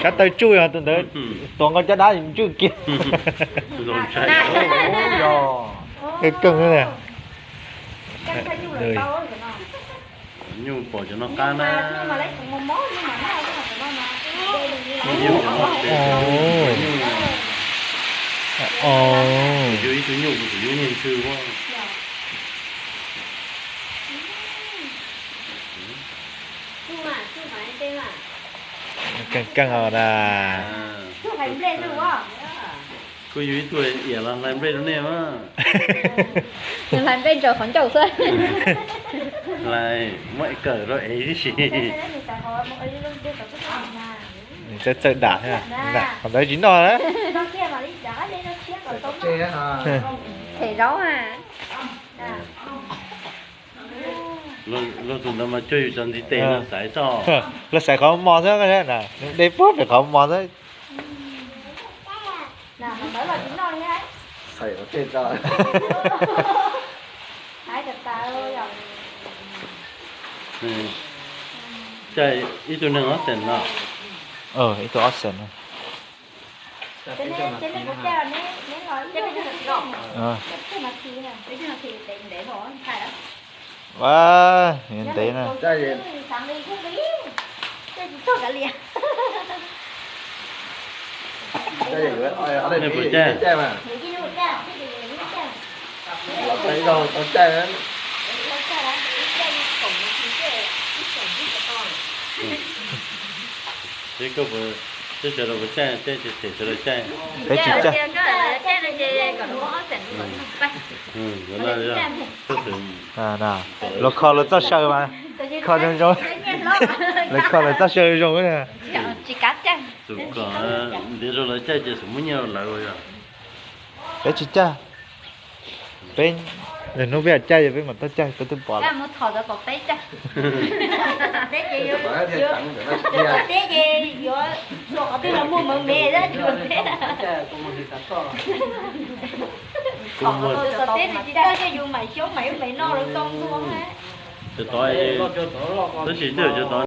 Sab taw tsuj yog tus ntawd, tuav nkaus caj dab ntswj kiag. Yog, keej. Nyuj pom cov no qab na. Yug ib tug nyuj kuv tus yub niag ntxhw. Keej keej os na. Kuj yug ib tug iam los hlais nplej rau nej mas. Nws hlais nplej ntsaws qhov ncauj xwb. Hlais muab kawm rau ev tib si. Nws txawj txawj dam thiab. Qhov ntawd tsis noj na. Them zaub a. Luag tus ntawd mas cuag yus cov ntiv tes luag xaiv txog. Luag xaiv qhov mos xwb, de puag pem qhov mos xwb. Caij ib tug neeg ob xees no. Ib tug ob xees no. Ua, ntev na. Nej puas caij? Sawv daws puas caij, caij ces them sawv daws caij. Peb tsis caij. Luag kho luag txoj saw mas, kho zoo zoo, luag kho luag txoj saw zoo. Tus kom ntiav rau lawv caij ces xub muab nyiaj rau lawv ua yog. Peb tsis caij. Peb, hnub peb caij ces peb mam tuaj caij, peb twb pom lawm. Cov tod, tab sis twb yog cov tod